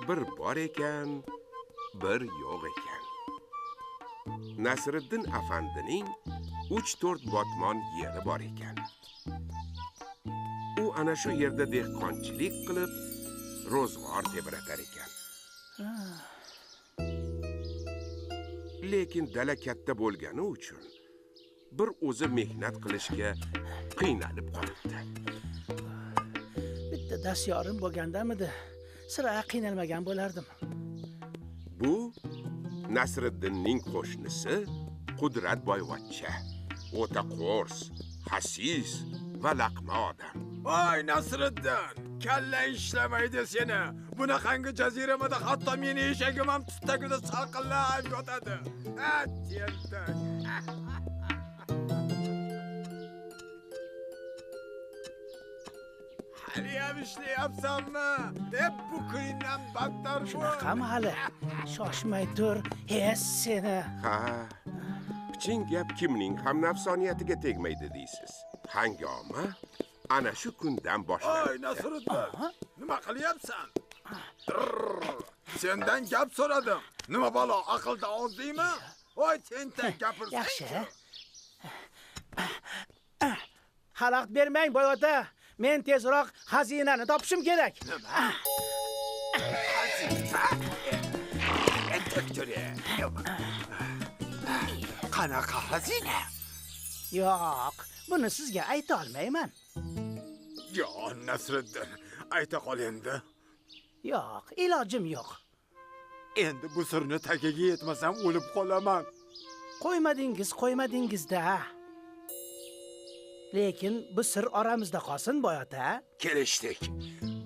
Bir bor ekan, bir yo'q ekan. Nasriddin afandining 3-4 botmon yeri bor ekan. U ana shu yerda dehqonchilik qilib, ro'zg'or tebratar ekan. Lekin dala katta bo'lgani uchun bir o'zi mehnat qilishga qiynalib qolibdi. Bitta dastyorim bo'lgandamidi, sira qiynalmagan bo'lardim. Bu Nasriddinning qo'shnisi Qudrat boyvachcha. O'ta qo'rs, xasis va laqma odam. Voy Nasriddin, kallang ishlamaydi seni. Bunaqangi jaziramada hatto meni eshagim ham tut tagida salqinlab yotadi. Ha, tentak. Haliyam ishlayapsanmi? Deb bu kundan battar bu. Shunaqami hali? Shoshmay tur, hes seni. Ha. Piching gap kimning ham nafsoniyatiga tegmaydi deysiz. Hangoma ana shu kundan boshlandi. Oy Nasriddin, nima qilyapsan? Sendan gap so'radim. Nima balo, aqlda ozdingmi? Oy tentak gapirsang. Yaxshi. Xalaqit bermang boy ota. Men tezroq xazinani topishim kerak. Nima? Xazina? Qanaqa xazina? Yo'q, buni sizga ayta olmayman. Yo, Nasriddin, ayta qol endi. Yo'q, ilojim yo'q. Endi bu sirni tagiga yetmasam o'lib qolaman. Qo'ymadingiz, qo'ymadingiz-da. Lekin bu sir oramizda qolsin, boy ota. Kelishdik.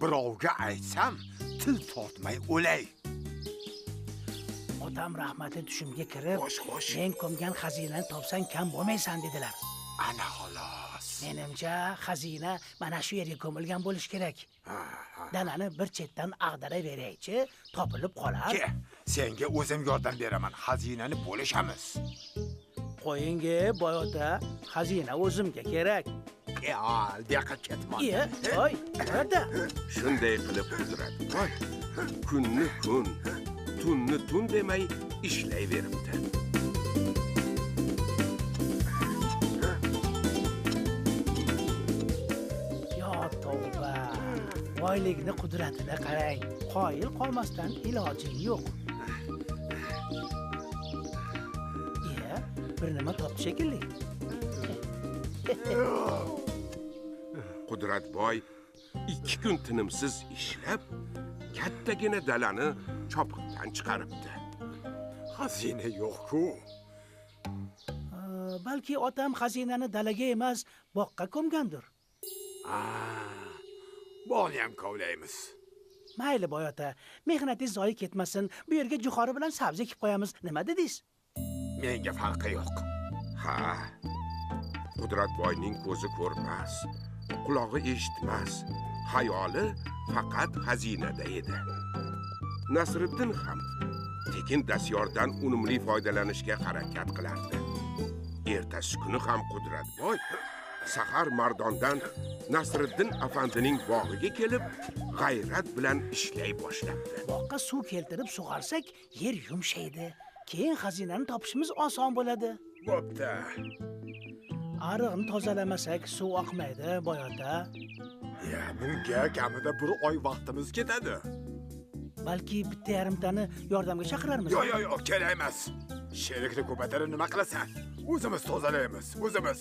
Birovga aytsam, til tortmay o'lay. Otam rahmatli tushimga kirib, Xo'sh. Men ko'mgan xazinani topsang kam bo'lmaysan dedilar. Ana xolos. Menimcha xazina mana shu yerga ko'milgan bo'lish kerak. Dalani bir chetdan ag'daraveraychi, topilib qolar. Ke, senga o'zim yordam beraman. Xazinani bo'lishamiz. Qo'yingi, boy ota, xazina o'zimga kerak. Al, bu yoqqa ketma. Iye, voy, ota. Shunday qilib Qudratboy kunni kun, tunni tun demay ishlayveribdi. Yo tavba. Boylikni qudratini qarang. Qoyil qolmasdan ilojing yo'q. Iye, bir nima topdi shekilli. Qudratboy 2 kun tinimsiz ishlab, kattagina dalani chopiqdan chiqaribdi. Xazina yo'q-ku. Balki otam xazinani dalaga emas, boqqa ko'mgandir. Bog'ni ham kovlaymiz. Mayli boy ota, mehnatingiz zoyi ketmasin. Bu yerga jo'xori bilan sabzi ekib qo'yamiz. Nima dedingiz? Menga farqi yo'q. Ha. Qudratboyning ko'zi ko'rmas, qulog'i eshitmas, xayoli faqat xazinada edi. Nasriddin ham tekin dastyordan unumli foydalanishga harakat qilardi. Ertasi kuni ham Qudratboy sahar mardondan Nasriddin afandining bog'iga kelib, g'ayrat bilan ishlay boshlabdi. Boqqa suv keltirib sug'arsak, yer yumshaydi. Keyin xazinani topishimiz oson bo'ladi. Bo'pti. Ariqni tozalamasak suv oqmaydi, boy ota. Ya, bunga kamida bir oy vaqtimiz ketadi. Balki bitta yarimtani yordamga chaqirarmiz. Yo'q, yo'q, yo'q, kerak emas. Sherikni ko'paytirib nima qilasan? O'zimiz tozalaymiz, o'zimiz.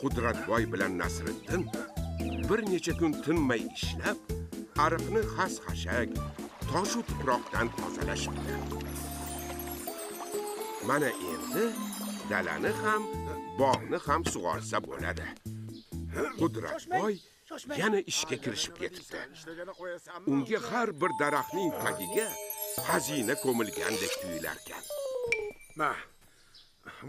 Qudratboy bilan Nasriddin bir necha kun tinmay ishlab, ariqni xas-xashak, toshu tuproqdan tozalashibdi. Mana endi dalani ham, bog'ni ham sug'orsa bo'ladi. Qudratboy yana ishga kirishib ketibdi. Unga har bir daraxtning tagiga xazina ko'milgandek tuyularkan. Ma,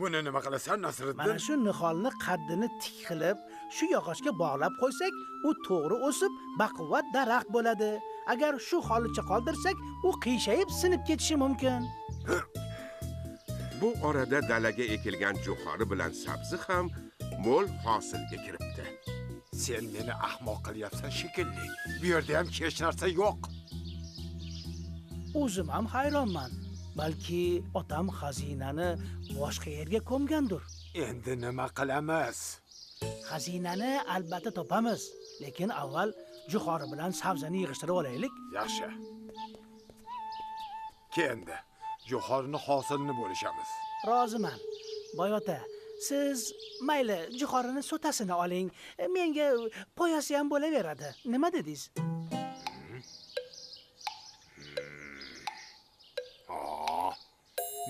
buni nima qilasan, Nasriddin? Mana shu niholni qaddini tik qilib, shu yog'ochga bog'lab qo'ysak, u to'g'ri o'sib, baquvvat daraxt bo'ladi. Agar shu holicha qoldirsak, u qiyshayib sinib ketishi mumkin. Bu orada dalaga ekilgan jo'xori bilan sabzi ham mo'l hosilga kiribdi. Sen meni ahmoq qilyapsan shekilli. Bu yerda ham hech narsa yo'q. O'zim ham hayronman. Balki otam xazinani boshqa yerga ko'mgandir. Endi nima qilamiz? Xazinani albatta topamiz, lekin avval jo'xori bilan sabzani yig'ishtirib olaylik. Yaxshi. Kendi jo'xorini hosilini bo'lishamiz. Roziman. Boy ota, siz mayli jo'xorini so'tasini oling. Menga poyasi ham bo'laveradi. Nima dedingiz?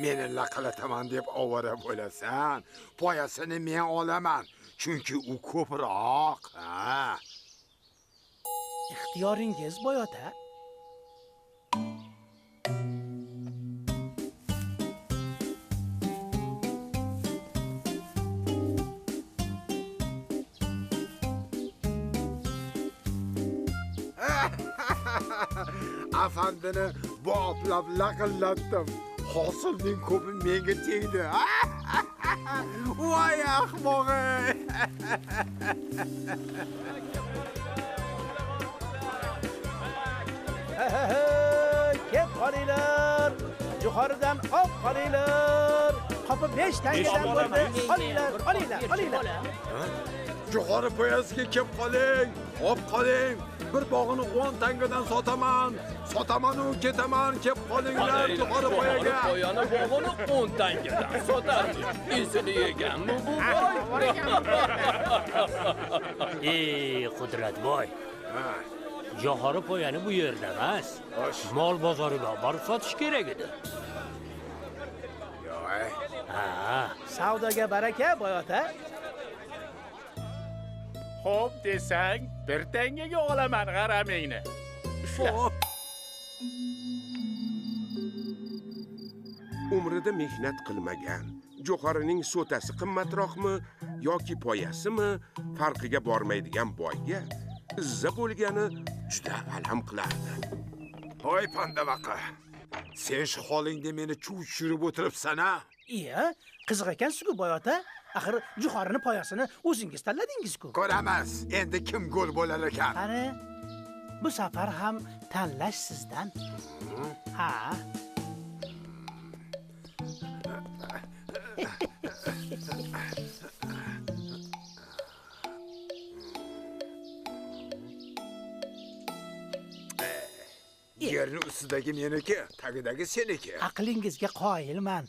Meni laqilataman deb ovora bo'lasan. Poyasini men olaman, chunki u ko'proq. Ha. Ixtiyoringiz, boy ota. Afandini boplab laqillatdim. Hosilning ko'pi menga tegdi. Voy ahmoq! Kep qolinglar, jo'xoridan olib qolinglar. Qopi 5 tangadan bo'ldi. Olinglar, olinglar, olinglar. Jo'xori poyasiga kep qoling, olib qoling. Bir bog'ini 10 tangadan sotaman. Sotaman u ketaman, kep qolinglar jo'xori poyaga. Poyani bog'ini 10 tangadan sotarmish. Esini yeganmi bu boy? Ey Qudratboy. Jo'xori poyani bu yerda emas. Mol bozoriga borib sotish kerak edi. Yo'q. Ha. Savdoga baraka, boy ota. Xo'p desang, bir tangaga olaman g'aramingni. Xo'p. Umrida mehnat qilmagan, jo'xorining so'tasi qimmatroqmi yoki poyasimi farqiga bormaydigan boyga izza bo'lgani juda alam qilardi. Voy pandavaqa. Sen shu holingda meni chuv tushirib o'tiribsan-a? Iya, qiziq ekansiz-ku, boy ota. Axir jo'xorini poyasini o'zingiz tanladingiz-ku. Ko'ramiz, endi kim gol bo'lar ekan. Qani, bu safar ham tanlash sizdan. Ha. Yerni ustidagi meniki, tagidagi seniki. Aqlingizga qoyilman.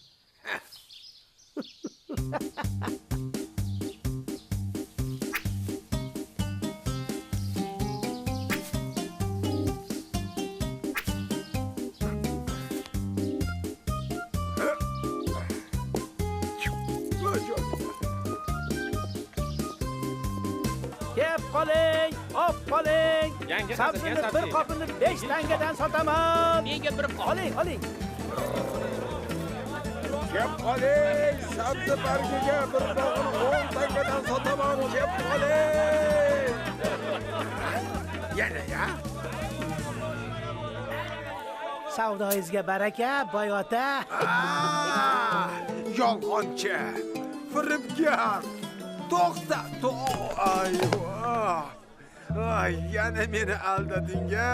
Kep qoling, op qoling. Sabzini bir qopini 5 tangadan sotaman. Menga bir qop. Oling, oling. Kep qoling, sabzi bargiga bir bog'ini 10 tangadan sotaman. Kep qoling. Yana ya. Savdoyingizga baraka, boy ota. Yolg'onchi, firibgar. To'xta, ay, ay, yana meni aldading-a.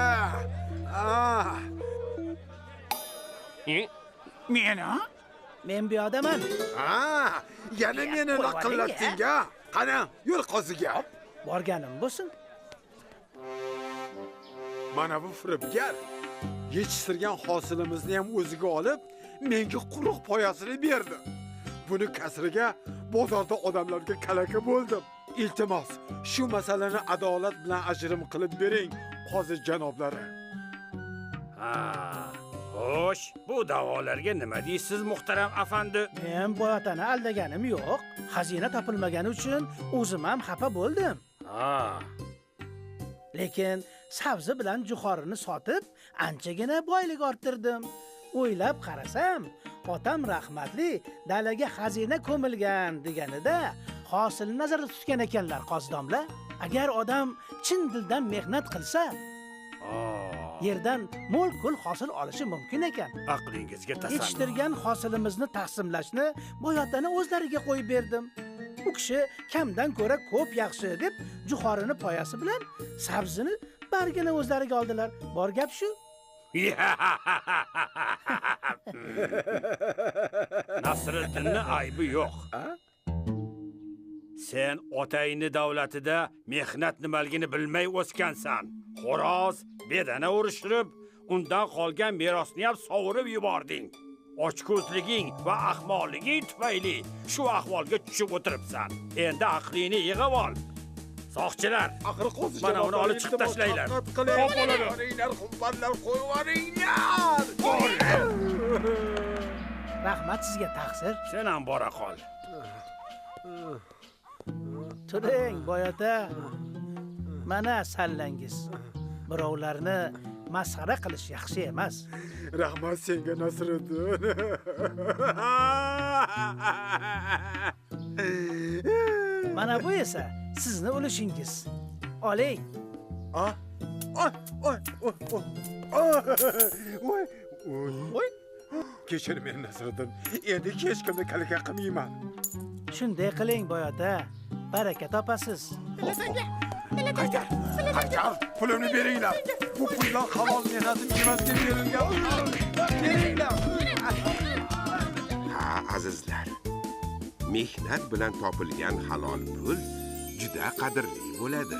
Meni? Men bu yoqdaman. Ha, yana meni laqillatding-a. Qani, yur qoziga. Borganim bo'lsin. Mana bu firibgar yetishtirgan hosilimizni ham o'ziga olib, menga quruq poyasini berdi. Buni kasriga bozorda odamlarga kalaka bo'ldim. Iltimos, shu masalani adolat bilan ajrim qilib bering, qozi janoblari. Ha, xo'sh, bu da'volarga nima deysiz, muhtaram afandi? Men boy otani aldaganim yo'q. Xazina topilmagani uchun o'zim ham xafa bo'ldim. Ha. Lekin sabzi bilan jo'xorini sotib, anchagina boylik orttirdim. O'ylab qarasam, otam rahmatli dalaga xazina ko'milgan deganida hosilni nazarda tutgan ekanlar qozi domla. Agar odam chin dildan mehnat qilsa, yerdan mo'l-ko'l hosil olishi mumkin ekan. Aqlingizga tasalli. Yetishtirgan hosilimizni taqsimlashni boy otani o'zlariga qo'yib berdim. U kishi kamdan ko'ra ko'p yaxshi deb jo'xorini poyasi bilan sabzini bargini o'zlariga oldilar. Bor gap shu. Nasriddinning aybi yo'q. Sen otangni davlatida mehnat nimaligini bilmay o'sgansan. Xo'roz bedana urishtirib, undan qolgan merosni ham sovurib yubording. Ochko'zliging va ahmoqliging tufayli shu ahvolga tushib o'tiribsan. Endi aqlingni yig'ib ol. Soqchilar, mana uni olib chiqib tashlanglar. Qo'yinglar, xumbarlar, qo'yvoringlar. Rahmat sizga, taqsir. Sen ham bora qol. Turing, boyota. Mana sallangiz. Birovlarni masxara qilish yaxshi emas. Rahmat senga, Nasriddin. Mana bu esa sizni ulushingiz. Oling. Oy. Kechir meni, Nasriddin. Endi hech kimni kalaka qilmayman. Shunday qiling, boyota. Baraka topasiz. Qaytar, qaytar, pulimni beringlar. Bu pullar halol mehnatim emasga berilgan. Beringlar. Ha, azizlar. Mehnat bilan topilgan halol pul juda qadrli bo'ladi.